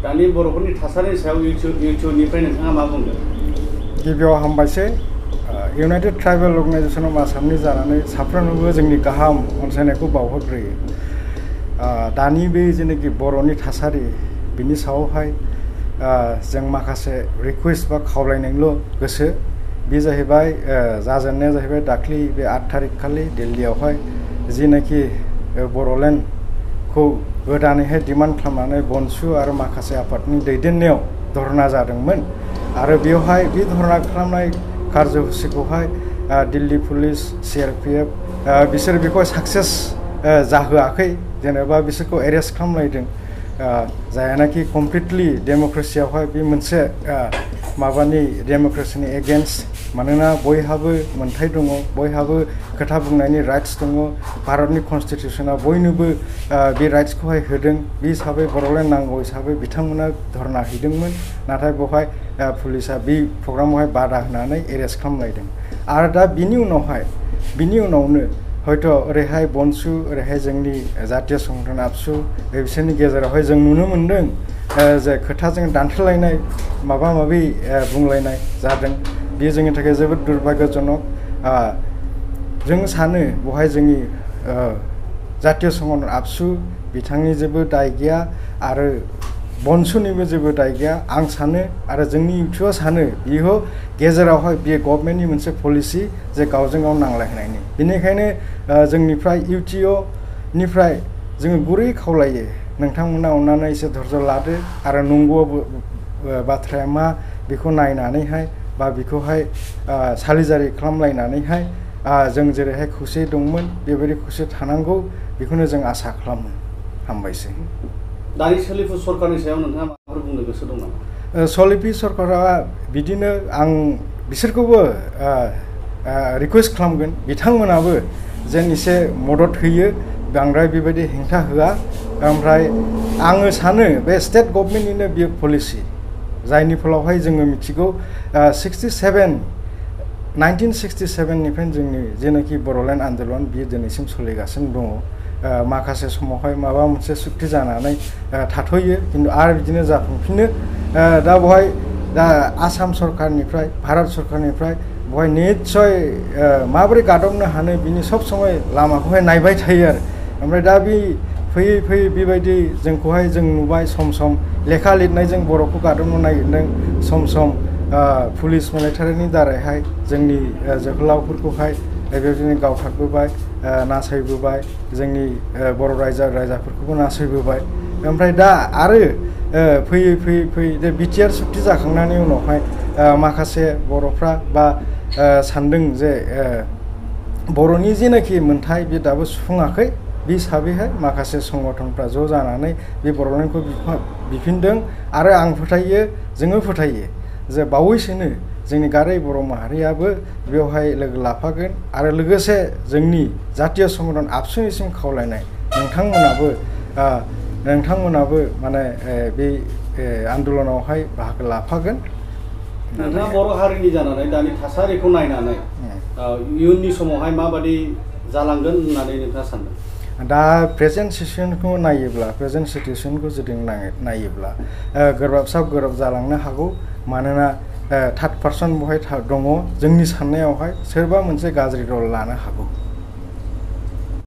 दानि बर'फोरनि थासारिनि सायाव इउटुबनिफ्राय नोंथाङा मा बुंदों? गिबियाव हामबायसै इउनाइटेड ट्राइबेल अर्गेनाइजेसन अफ आसामनि जानानै साफ्रोमनोबो जोंनि गाहाम अनसायनायखौ बावहरग्रोयो। दानि बे जेनाखि बर'नि थासारि बिनि सायावहाय जों माखासे रिकुवेस्ट बा खावलायनायल' गोसो। बे जाहैबाय जाजेननाया जाहैबाय दाख्लि बे 8 थारिख खालि दिल्लीयावहाय जिनाखि बर'लेण्डखौ गोदानैहाय डिमान्ड खालामनानै बनसु आरो माखासे आफादनि दैदेननायाव धरना जादोंमोन आरो बेवहाय बे धरना खालामनाय कार्यसुचिखौहाय दिल्ली पुलिस CRPF बिसोर बेखौ साक्सेस जाहोआखै। जेनेबा बिसोरखौ एरेस्ट खालामलायदों जायनाखि कमप्लिटलि डेम'क्रेसियावहाय बे मोनसे माबानि डेम'क्रेसिनि एगेन्स्ट। मानोना बयहाबो मोनथाय दङ, बयहाबो खोथा बुंनायनि राइट्स दङ। भारतनि कनस्टिटिउसना बयनोबो बे राइट्सखौहाय होदों। बे हिसाबै बर'लेण्ड नांगौ हिसाबै बिथांमोना धरना हैदोंमोन। नाथाय बेवहाय पुलिसा बे प्रग्रामावहाय बादा होनानै एरेस्ट खालामलायदों। आरो दा बिनि उनावनो हयथ' ओरैहाय बनसु ओरैहाय जोंनि जातीय संगठन आबसु बिसोरनि गेजेरावहाय जों नुनो मोन्दों जे खोथाजों दान्थेलायनाय माबा माबि बुंलायनाय जादों। बेयो जोंनि थाखाय जोबोद दुर्भाग्यजनक। जों सानो बेवहाय जोंनि जातीय संगठन आबसु बिथांनि जेबो दाय गैया आरो बनसुनिबो जेबो दाय गैया आं सानो आरो जोंनि इउटुआ सानो बियो गेजेरावहाय बियो गभर्नमेन्टनि मोनसे पलिसि जे गावजों गाव नांलायनायनि। बेनिखायनो जोंनिफ्राय इउटिअनिफ्राय जोङो गुरै खावलायो नोंथांमोना अननानै एसे धैर्य लादो आरो नंगौ बाथ्राया मा बेखौ नायनानैहाय बा बेखौहाय सालिजारि खालामलायनानैहाय जों जेरैहाय खौसे दंमोन बेबायदि खौसे थानांगौ बेखौनो जों आसा खालामो। हामबायसै। दानि सोलिफु सरकारनि सायाव नोंथाङा माबाफोर बुंनो गोसो दं नामा? सोलिफु सरकारा बिदिनो आं बिसोरखौबो रिकुवेस्ट खालामगोन बिथांमोनाबो जेन एसे मदद होयो, बांद्राय बेबायदि हेंथा होआ। ओमफ्राय आङो सानो बे स्टेट गभर्नमेन्टनिनो बियो पलिसि जायनि फलावहाय जोङो मिथिगौ 1967निफ्रायनो जोंनि जेनाखि बर'लेण्ड आन्दलन बियो दिनैसिम सोलिगासिनो दङ। माखासे समावहाय माबा मोनसे सुक्ति जानानै थाथ'यो खिन्थु आरो बिदिनो जाफुंफिनो। दा बेवहाय आसाम सरकारनिफ्राय भारत सरकारनिफ्राय बेवहाय निस्सय माबोरै गादबनो हानो बिनि सब समय लामाखौहाय नायबाय थायो आरो। ओमफ्राय दा बे फैयै फैयै बेबायदि जोंखौहाय जों नुबाय सम सम लेखा लिरनायजों बर'खौ गादबनो नागिरदों, सम सम पुलिस मिलिटारिनि दारैहाय जोंनि जोहोलावफोरखौहाय बेबायदिनो गावथारबोबाय, नासयबोबाय, जोंनि बर' रायजाफोरखौबो नासयबोबाय। ओमफ्राय दा आरो फैयै बिटिआर सुक्ति जाखांनायनि उनावहाय माखासे बर'फ्रा बा सानदों जे बर'नि जेनाखि मोन्थाय बे दाबो सुफुङाखै। बे हिसाबैहाय माखासे संगठनफ्रा ज' जानानै बे बर'लेण्डखौ बिफिनदों आरो आं फोथायो जोङो फोथायो जे बावैसोनो जोंनि गारै बर' माहारियाबो बेवहाय लोगो लाफागोन आरो लोगोसे जोंनि जातीय संगठन आबसुनिसिम खावलायनाय नोंथांमोनाबो माने बे आन्दलनावहाय बाहागो लाफागोन। नोंथाङा बर' हारिनि जानानै दानि थासारिखौ नायनानै इयुननि समावहाय माबादि जालांगोन होननानै नोंथाङा सानदों? दा प्रेजेन्ट सिटुएसनखौ जुदि नायोब्ला गोब्राब जालांनो हागौ। मानोना थार्ड पार्सन बेवहाय दङ। जोंनि साननायावहाय सोरबा मोनसे गाज्रि रल लानो हागौ।